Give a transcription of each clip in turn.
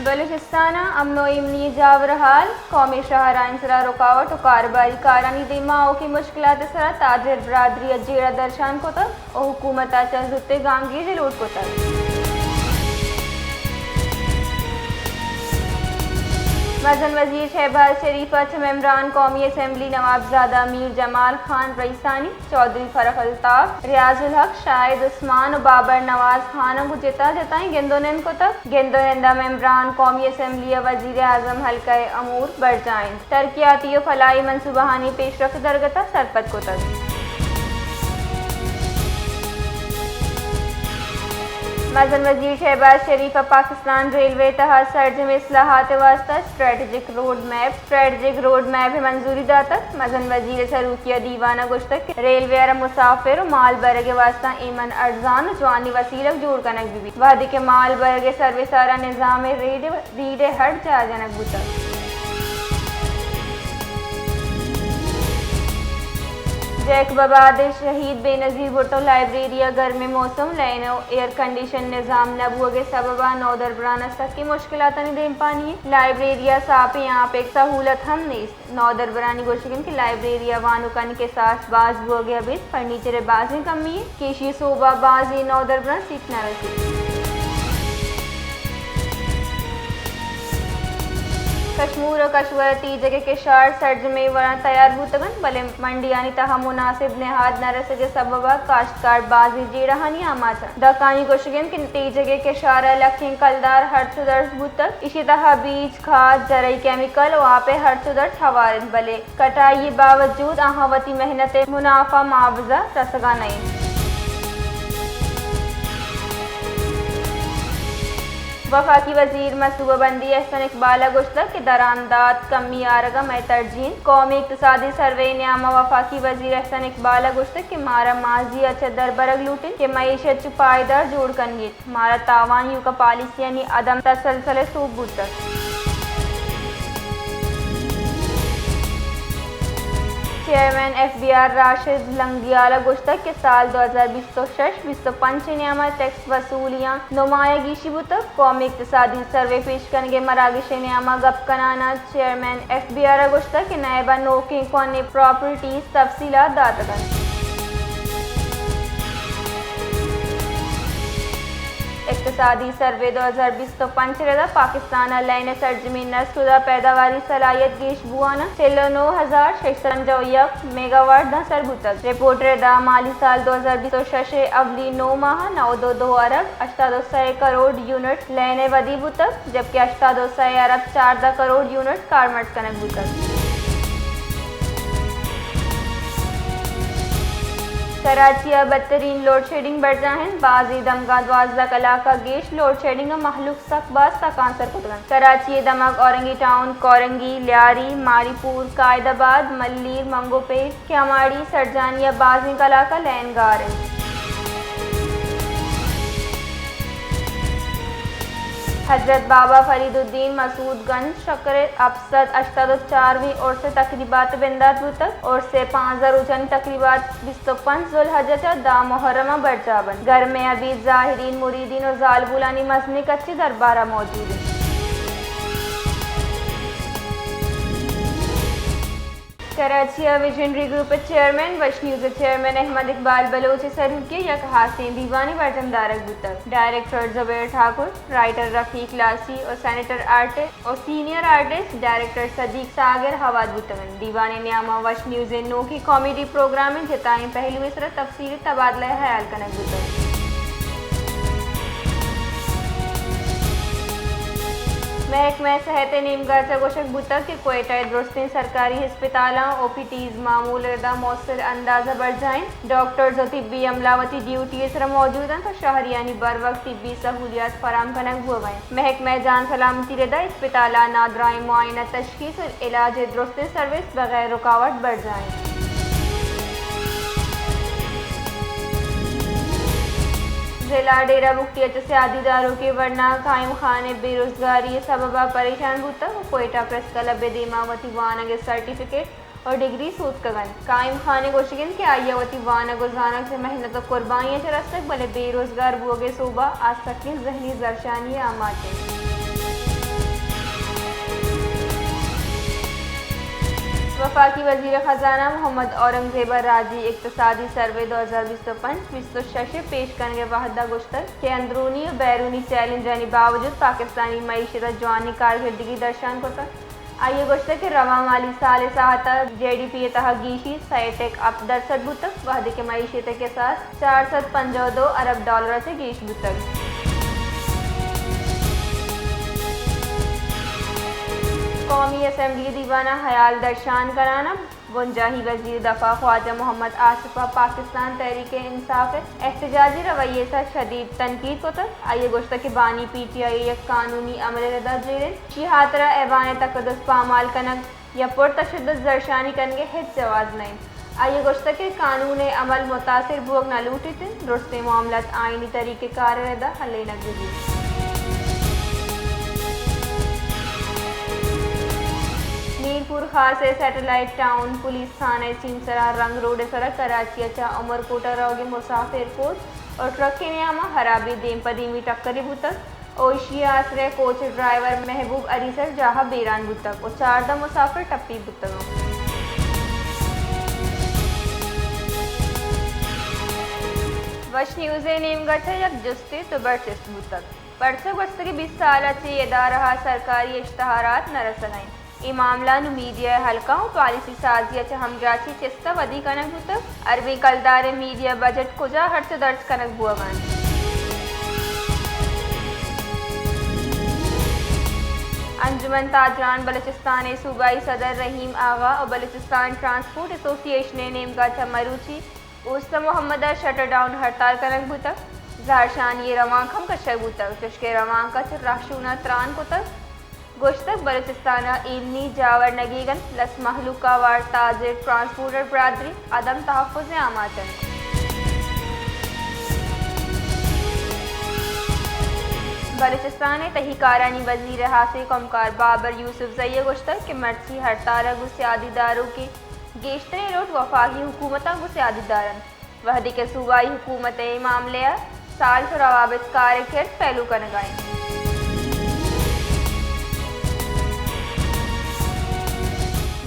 بلوچستان ء امن و ایمنی جاور حال، قومی شاہراہانی سرا رکاوٹ و کاروباری کارانی دیما آؤکیں مشکلات ء سرا تاجر برادری ء جیڑہ درشان کتگ و حکومت ء چہ زوتیں گامگیج لوٹ کتگ۔ مزن وزیر شہباز شریف ء چہ ممبران قومی اسمبلی نوابزادہ میر جمال خان رئیسانی، چوہدری فرخ الطاف، ریاض الحق، شاہد عثمان و بابر نواز خان ء گوں جتا جتائیں گند و نند کتگ۔ گند و نند ء ممبران قومی اسمبلی ء وزیر اعظم حلقہ امور برجاہ انت، ترقیاتی و فلاحی منصوبہانی پیشرفت درگت ء سرپد کتگ۔ مزن وزیر شہباز شریف ء پاکستان ریلوے تہا سرجمیں اصلاحات ء واستہ strategic road map strategic road map ء منظوری داتگ۔ مزن وزیر ء سروکی ء دیوان ء گوشتگ کہ ریلوے ء را مسافر و مال برگ ء واستہ ایمن، ارزان و جوانیں وسیلگ جوڑ کنگ بہ بیت، وہدے کہ مال برگ ء سروس ء را نظام ریڈ، ریڈ ء ہڈ جاہ جنگ بوتگ۔ جیکب آباد ء شہید بے نظیر بھٹو لائبریری ء گرمیں موسم، لین و ایئر کنڈیشن نظام نہ بوگ ء سبب ء نودربران ء سکیں مشکلاتانی دیمپانی انت۔ لائبریری ء ساپیں آپ ء سہولت ہم نیست۔ نودربرانی گوشگ انت کہ لائبریری ء وانوکانی کساس باز بوگ ء ابید فرنیچر ء بازیں کمی انت کہ ایشی ء سوب ء بازیں نودربراں سیٹ نہ رسیت۔ کشمور ء کشور ء تیجگ ء کشار سرجمیں وڑاں تیار بوتگ انت، بلے منڈیانی تہا مناسب نہاد نہ رسگ ء سبب ء کاشتکار بازیں جیڑہانی آماچ انت۔ دہکانی گوشگ انت کہ تیجگ ء کشار ء لکھیں کلدار ہرچ و درچ بوتگ، ایشی تہا بیج، کھاد، زرعی کیمیکل و آپ ء ہرچ و درچ ہوار انت، بلے کٹائی ء باوجود آہاں وتی محنت ء منافع معاوضہ رسگا نہ انت۔ وفاقی وزیر منصوبہ بندی احسن اقبال ء گوشتگ کہ درآمدات کمی آرگ ء مئے ترجیح انت۔ قومی اقتصادی سروے ء نیام ء وفاقی وزیر احسن اقبال ء گوشتگ کہ مارا ماضی ء چہ دربرگ لوٹ انت کہ معیشت چو پائیدار جوڑ کنگیت۔ مارا تاوان ایوک ء پالیسیانی عدم تسلسل ء سوب بوتگ۔ Chairman F B R Rashid Langial ء گوشتگ کہ سال دو ہزار بیست و شش بیست و پنچ ء نیام ء ٹیکس وصولیاں نمایاں گیشی بوتگ۔ قومی اقتصادی سروے پیش کنگ ء مراگش ء نیام ء گپ کنان ء چیئرمین ایف بی آر ء گوشتگ کہ نئے بہ نوکیں کوہنیں پراپرٹیز تفصیلات داتگ انت۔ اقتصادی سروے دو ہزار بیست و پنچ ء ردا پاکستان ء لین ء سرجمیں نسل ء پیداواری صلاحیت گیش بوان ء چل و نو ہزار شش سد پنجاہ و یک میگاواٹ داں سر بوتگ۔ رپورٹ ء ردا مالی سال دو ہزار بیست و شش ء اولی نو ماہ ء نود و دو ارب ہشتاد و سئے کروڑ یونٹ لین ء ودی بوتگ، جبکہ ہشتاد و سئے ارب چاردہ کروڑ یونٹ کارمرز کنگ بوتگ۔ کراچی ء بدترین لوڈ شیڈنگ برجاہ انت، بازیں دمگاں دوازدہ کلاک ء گیش لوڈ شیڈنگ ء مہلوک سک باز تکانسر کتگ انت۔ کراچی ء دمگ اورنگی ٹاؤن، کورنگی، لیاری، ماڑی پور، قائد آباد، ملیر، منگو پیٹ، کیاماڑی، سرجانی ء بازیں کلاک ء لین گار انت۔ حضرت بابا فرید الدین مسعود گنج شکر ء ہپت سد ہشتاد و چار ویں عرس ء تقریبات بندات بوتگ۔ عرس ء پانزدہ روچانی تقریبات بیست و پنچ ذوالحجہ چہ دہ محرم ء برجاہ بنت۔ گرمیں ابید زاہرین، مریدین و زالبولانی مزنیں کچے دربار ء موجود انت۔ کراچی ء ویژنری گروپ ء چیئرمین، وش نیوز ء چیئرمین احمد اقبال بلوچ ء سروکی ء یک ہاسیں دیوانے برجم دارگ بوتگ۔ ڈائریکٹر زبیر ٹھاکر، رائٹر رفیق لاسی و سینیٹر آرٹسٹ و سینئر آرٹسٹ ڈائریکٹر صدیق ساگر ہوار بوتگ انت۔ دیوان ء نیام ء وش نیوز ء نوکیں کامیڈی پروگرام ء جتائیں پہلوئے سرا تفصیلی تبادلہ ء ہیال کنگ بوتگ۔ محکمہ صحت ء نیمگا چہ گوشگ بوتگ کہ کوئٹہ ء درستیں سرکاری ہسپتالاں او پی ٹیز معمول ء ردا موثر انداز ء برجاہ انت، ڈاکٹرز و طبی عملہ وتی ڈیوٹی ء سرا موجود انت و شہریانی بروک طبی سہولیات فراہم کنگ بوگ ء انت۔ محکمہ جان سلامتی ردا اسپتال ء نادراہیں معائنہ، تشخیص و علاج ء درستیں سروس بغیر رکاوٹ برجاہ انت۔ ضلع ڈیرہ بگٹی ء چہ سیادی داروکیں ورنا قائم خان ء بے روزگاری ء سبب ء پریشان بوتگ و کوئٹہ پریس کلب ء دیما وتی وانگ ء سرٹیفکیٹ و ڈگری سوتکگ انت۔ قائم خان ء گوشگ انت کہ آئی ء وتی وانگ و زانگ چہ محنت و قربانی ء چہ رستگ، بلے بے روزگار بوگ ء سوب ء آ سکیں ذہنی زھرشانی ء آماچ انت۔ وفاقی وزیر خزانہ محمد اورنگزیب ءَ راجی اقتصادی سروے دو ہزار بیست و پنچ بیست و شش ءِ پیش کنگ ءِ وھد ءَ گوشتگ کہ اندرونی ءُ بیرونی چیلنجانی باوجود پاکستانی معیشت ءَ جوانیں کارکردگی درشان کتگ۔ آئی ءَ گوشتگ کہ رواں مالی سال ءِ ساھت ءَ جے ڈی پی ءِ تہ ءَ گیشی سئے ٹک ہپت درسد بوتگ، وھدے کہ معیشت ءِ کساس چار سد پنجاہ ءُ دو ارب ڈالر ءَ چہ گیش بوتگ۔ قومی اسمبلی دیوان ءَ ہیال درشان کنان ءَ بنجاہی وزیر دفاع خواجہ محمد آصف ءَ پاکستان تحریک انصاف ءِ احتجاجی رویہ ءِ سر شدید تنقید کتگ۔ آئی ءَ گوشتگ کہ بانی پی ٹی آئی ءِ یک قانونی عمل ءِ ردا جیڑ انت، ایشی ہاترا ایوان تقدس پامال کنگ یا پرتشدد زھرشانی کنگ ءِ ہچ جواز نہ انت۔ آئی ءَ گوشتگ کہ قانون ءِ عمل متاثر بوگ نہ لوٹیت انت، درستیں معاملات آئینی طریقہ کار ءِ ردا حلینگ بہ بیت۔ میرپور خاص ءِ سیٹلائٹ ٹاؤن پولیس تھانہ ءِ سیم سرا رنگ روڈ ءِ سرا کراچی ءَ چہ عمر کوٹ ءَ روگ ءِ مسافر کوچ ءُ ٹرک ءِ نیام ءَ ہرابی دیم پہ دیمی ٹکرے بوتگ۔ ءُ ایشی ءِ آسرا کوچ ءِ ڈرائیور محبوب علی سر جاہ ءَ بیران بوتگ ءُ چاردہ مسافر ٹپی بوتگ انت۔ وش نیوز ءِ نیمگ ءَ چہ یک جستے دوبر چست بوتگ، پرچا گوستگیں بیست سال ءَ چہ اے ادارہ ءَ سرکاری اشتہارات نہ رسگ ءَ انت۔ اے معاملہ نوں میڈیا ءِ حلقہ ءُ پالیسی سازی ءَ چہ ہمگرنچی چست ءَ ودی کنگ بوتگ۔ اربیں کلدار ءِ میڈیا بجٹ کجا ہرچ ءُ درچ کنگ بوگ ءَ انت؟ انجمن تاجران بلوچستان ءِ صوبائی صدر رحیم آغا ءُ بلوچستان ٹرانسپورٹ ایسوسی ایشن ءِ نیمگ ءَ چہ مروچی اوست محمد ءَ شٹر ڈاؤن ہڑتال کنگ بوتگ۔ زہرشانی ءِ روانک ہم کشگ بوتگ، چوشکہ روانک ءَ چہ رہشون ءَ تران کتگ۔ گوشتگ، بلوچستان ءَ ایمنی جاور نگیگ انت، لس مہلوک ءَ ہوار تاجر ٹرانسپورٹر برادری عدم تحفظ ءِ آماچ انت۔ بلوچستان ءِ تہی کارانی وزیر ءِ ہاسیں کمکار بابر یوسف زئی ءَ گوشتگ کہ مرچی ہڑتال ءَ گوں سیادی داروکیں گیشتریں لوٹ وفاقی حکومت ءَ گوں سیادی دار انت، وہدے کہ صوبائی حکومت ءِ اے معاملہ ءَ سالس ءُ روابط کار ءِ کرد پیلو کنگ ءَ انت۔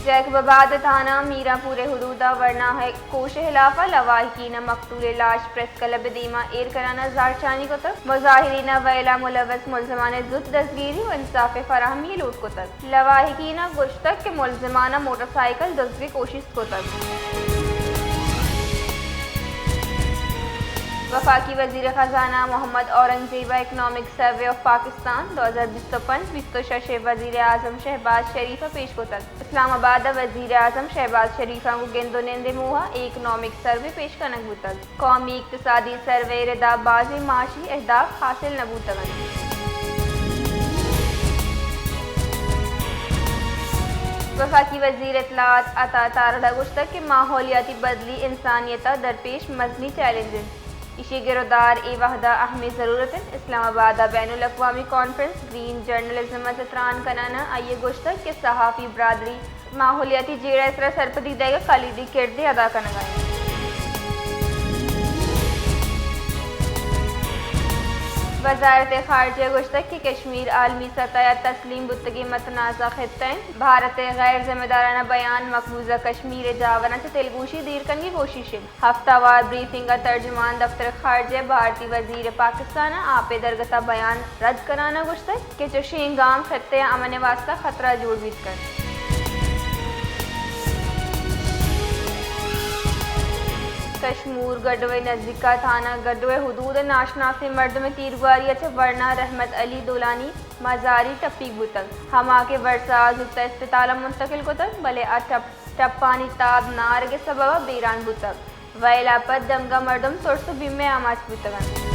جیکب آباد ءِ تھانہ میران پور ءِ حدود ءَ ورنا ءِ کوش ءِ ہلاف ءَ لواحقین ءَ مقتول ءِ لاش پریس کلب ءِ دیما ایر کنان ءَ زہرشانی کتگ۔ مظاہرین ءَ ویل ءَ ملوث ملزمان ءِ زوت دزگیری ءُ انصاف ءِ فراہمی ءِ لوٹ کتگ۔ لواحقین ءَ گوشتگ کہ ملزمان ءَ موٹر سائیکل دزگ ءِ کوشست کتگ۔ وفاقی وزیر خزانہ محمد اورنگزیب ءَ اکنامک سروے آف پاکستان دو ہزار بیست و پنچ بیست و شش ءِ وزیر اعظم شہباز شریف ءَ پیش کتگ۔ اسلام آباد ءَ وزیر اعظم شہباز شریف ءَ گوں گند ءُ نند ءِ موہ ءَ اے اکنامک سروے پیش کنگ بوتگ۔ قومی اقتصادی سروے ءِ ردا بازیں معاشی اہداف حاصل نہ بوتگ انت۔ وفاقی وزیر اطلاعات عطا تارڑ ءَ گوشتگ کہ ماحولیاتی بدلی انسانیت ءَ درپیش مزنیں چیلنج انت، ایشی ءِ گر ءُ دار اے وہد ءَ اہمیں ضرورت انت۔ اسلام آباد ءَ بین الاقوامی کانفرنس گرین جرنلزم ءَ چہ تران کنان ءَ آئی ءَ گوشتگ کہ صحافی برادری ماحولیاتی جیڑہ ءِ سرا سرپدی دئیگ ءَ کلیدی کردے ادا کنگ ءَ انت۔ وزارت خارجہ ءَ گوشتگ کہ کشمیر عالمی سطح ءَ تسلیم بوتگیں متنازعہ خطہ انت۔ بھارت ءِ غیر ذمہ دارانہ بیان مقبوضہ کشمیر ءِ جاوراں چہ دلگوشی دیر کنگ ءِ کوشش انت۔ ہفتہ وار بریفنگ ءَ ترجمان دفتر خارجہ ءَ بھارتی وزیر پاکستان ءَ آپ ءِ درگت ءَ بیان رد کنان ءَ گوشتگ کہ چشیں گام خطہ ءِ امن ءِ واستہ خطرہ جوڑ بیت کنت۔ کشمور گڈو ءِ نزیک ءَ تھانہ گڈو ءِ حدود ءَ ناشناسیں مردم ءِ تیرگواری ءَ چہ ورنا رحمت علی دولانی مزاری ٹپیگ بوتگ، ہما کہ ورسا ءَ زوت ءَ اسپتال ءَ منتقل کتگ، بلے آ ٹپ ٹپانی تاب نہ آرگ ءِ سبب ءَ بیران بوتگ۔ ویل ءَ پد دمگ ءَ مردم ترس ءُ بیم ءِ آماچ بوتگ انت۔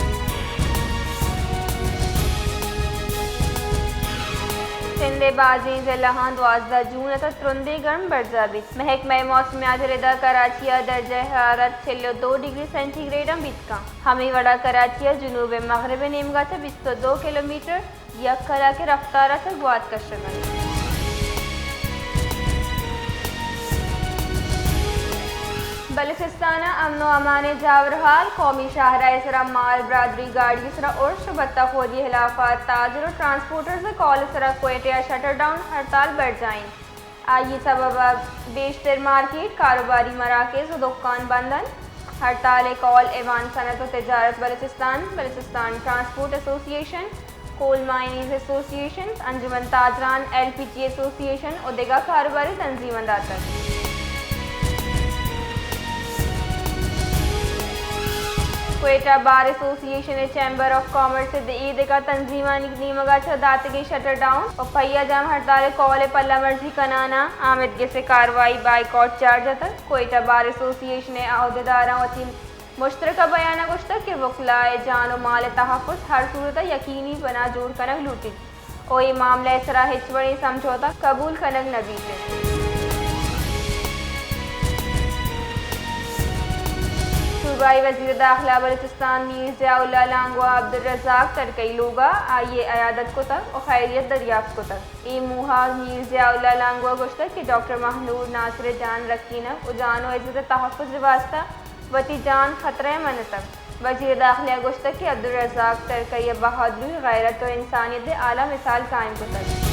سندھ ءِ بازیں ضلعاں دوازدہ جون ءَ تہ ترندیں گرم برجاہ بیت۔ محکمہ موسمیات ءِ ردا کراچی ءَ درجہ حرارت چل ءُ دو ڈگری سینٹی گریڈ ءَ بیت کنت۔ ہمے وڑا کراچی ءَ جنوب مغرب ءِ نیمگ ءَ چہ بیست ءُ دو کلومیٹر یک کلاک ءِ رفتار ءَ چہ گوات کشگ ءَ انت۔ بلوچستان ءَ امن ءُ امان ءِ جاور حال، قومی شاہراہ ءِ سرا مال برادری گاڑی ءِ سرا ارش ءُ بتہ خوری ءِ ہلاف ءَ تاجر ءُ ٹرانسپورٹرز ءِ کال ءِ سرا کوئٹہ ءَ شٹر ڈاؤن ہڑتال برجاہ انت۔ آئی ءِ سبب ءَ بیشتر مارکیٹ، کاروباری مراکز ءُ دکان بند اَنت۔ ہڑتال ءِ کول ایوان صنعت ءُ تجارت بلوچستان، بلوچستان ٹرانسپورٹ ایسوسی ایشن، کول مائنرز ایسوسی ایشن، انجمن تاجران، ایل پی جی ایسوسی ایشن ءُ دگہ کاروباری تنظیماں داتگ۔ کوئٹہ بار ایسوسی ایشن ءِ چیمبر آف کامرس ءِ اے دگہ تنظیمانی نیمگ ءَ چہ داتگیں شٹر ڈاؤن ءُ پہیہ جام ہڑتال ءِ کول ءِ پلہ مرزی کنان ءَ آمدگس ءِ کاروائی بائیکاٹ چارج اتگ۔ کوئٹہ بار ایسوسی ایشن ءِ عہدیداراں وتی مشترکہ بیان ءَ گوشتگ کہ وکلاء ءِ جان ءُ مال ءِ تحفظ ہر صورت ءَ یقینی بنا جوڑ کنگ لوٹیت ءُ اے معاملہ ءِ سرا ہچ وڑیں سمجھوتہ قبول کنگ نہ بیت انت۔ صوبائی وزیر داخلہ بلوچستان میر ضیاء اللہ لانگو ءَ عبدالرزاق ترکئی لوگ ءَ آئی ءِ عیادت کتگ ءُ خیریت دریافت کتگ۔ اے موہ ءَ میر ضیاء اللہ لانگو ءَ گوشتگ کہ ڈاکٹر مہنور ناصر ءِ جان رکینگ ءُ جان ءُ عزت ءِ تحفظ ءِ واستہ وتی جان خطرہ ءَ من اتگ۔ وزیر داخلہ ءَ گوشتگ کہ عبدالرزاق ترکئی ءِ بہادری، غیرت ءُ انسانیت ءِ اعلی مثال قائم کتگ۔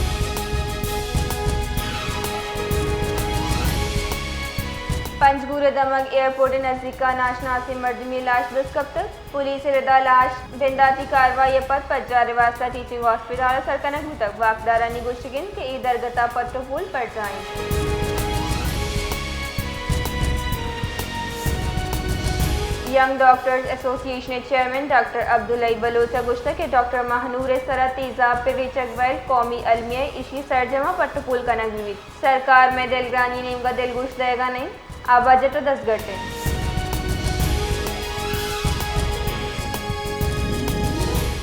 پنجگور ءِ دمگ ایئرپورٹ ءِ نزیک ءَ ناشناسیں مردمے ءِ لاش دست کپتگ۔ پولیس ءِ ردا لاش بنداتی کاروائی ءَ پد پجار ءِ واستہ ٹیچنگ ہاسپٹل ءَ سر کنگ بوتگ۔ واکدارانی گوشگ انت کہ اے درگت ءَ پٹ ءُ پول پرزا انت۔ ینگ ڈاکٹرز ایسوسی ایشن ءِ چیئرمین ڈاکٹر عبدالحی بلوچ ءَ گوشتگ کہ ڈاکٹر مہنور ءِ سرا تیزاب پہ ریچگ ویل قومی المیہ ءَ ایشی ءِ سرجم ءَ پٹ ءُ پول کنگ بہ بیت۔ سرکار مئے دلگرانی نیمگ ءَ دلگوش دئیگ ءَ نہ انت، آ بجٹ ءَ دزگٹ انت۔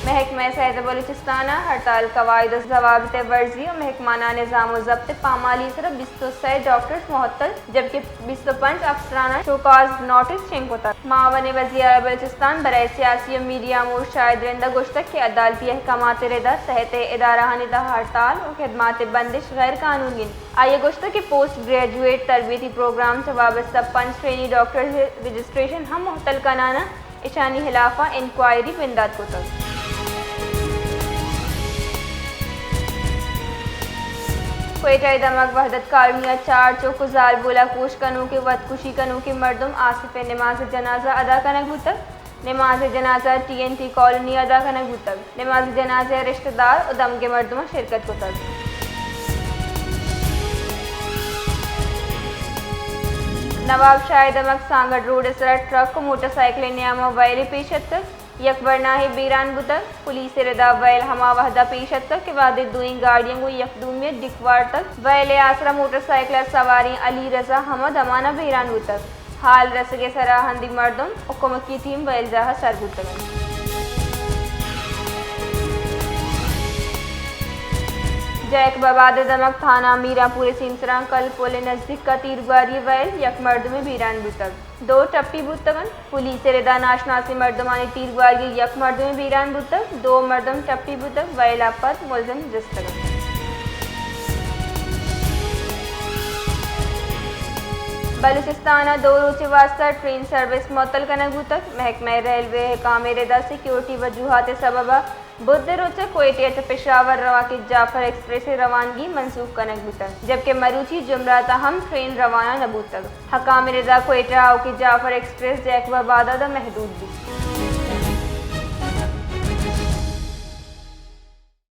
محکمہ صحت بلوچستان ءَ ہڑتال قواعد ءُ ضوابط ءِ ورزی ءُ محکمانہ نظام ءُ ضبط ءِ پامالی ءِ سرا بیست ءُ سئے ڈاکٹرز معطل، جبکہ بیست ءُ پنچ افسران ءَ شوکاز نوٹس شنگ کتگ۔ معاون وزیر اعلی بلوچستان برائے سیاسی ءُ میڈیا امور شاہد رند ءَ گوشتگ کہ عدالتی احکامات ءِ ردا صحت ءِ ادارہانی تہا ہڑتال ءُ خدمات ءِ بندش غیر قانونی انت۔ آئی ءَ گوشتگ کہ پوسٹ گریجویٹ تربیتی پروگرام چہ وابستہ پنچ ٹرینی ڈاکٹرز ءِ رجسٹریشن ہم معطل کنان ءَ اشانی ہلاف ءَ انکوائری بندات کتگ۔ کوئٹہ ءِ دمگ وحدت کالونی ءَ چار چک ءُ زالبول ءَ کوش کنوکیں وتکشی کنوکیں مردم آصف ءِ نماز جنازہ ادا کنگ بوتگ۔ نماز جنازہ ٹی این ٹی کالونی ءَ ادا کنگ بوتگ۔ نماز جنازہ ءَ رشتہ دار ءُ دمگیں مردماں شرکت کتگ۔ نواب شاہ ءِ دمگ سانگڑ روڈ ءِ سرا ٹرک ءُ موٹر سائیکل ءِ نیام ءَ ویلے پیش اتکگ، یک ورناہے بیران بوتگ۔ پولیس ءِ ردا ویل ہما وہدا پیش اتکگ کہ وہدے دوئیں گاڑیاں گوں یک دومی ءَ ڈیک وارتگ۔ ویل ءِ آسرا موٹر سائیکل ءِ سواریں علی رضا ہما دمان ءَ بیران بوتگ۔ ہال رسگ ءِ سرا ہندی مردم ءُ کمکی ٹیم ویل جاہ ءَ سر بوتگ انت۔ جیکب آباد ءِ دمگ تھانہ میران پور ءِ سیمسراں کل پل ءِ نزیک ءَ تیرگواری ءِ ویل یک مردمے بیران بوتگ، دو ٹپی بوتگ انت۔ پولیس ءِ ردا ناشناسیں مردمانی تیرگواری ءَ یک مردمے بیران بوتگ، دو مردم ٹپی بوتگ، ویل ءَ پد ملزم جستگ انت۔ بلوچستان ءَ دو روچ ءِ واستہ ٹرین سروس معطل کنگ بوتگ۔ محکمہ ریلوے ءِ حکام ءِ ردا سیکورٹی وجوہات ءِ سبب ءَ بدھ ءِ روچ ءَ کوئٹہ ءَ چہ پشاور روانکیں جعفر ایکسپریس ءِ روانگی منسوخ کنگ بوتگ، جبکہ مروچی جمعرات ءَ ہم ٹرین روانہ نہ بوتگ۔ حکام ءِ ردا کوئٹہ ءَ آؤکیں جعفر ایکسپریس جیکب آباد ءَ داں محدود بیت۔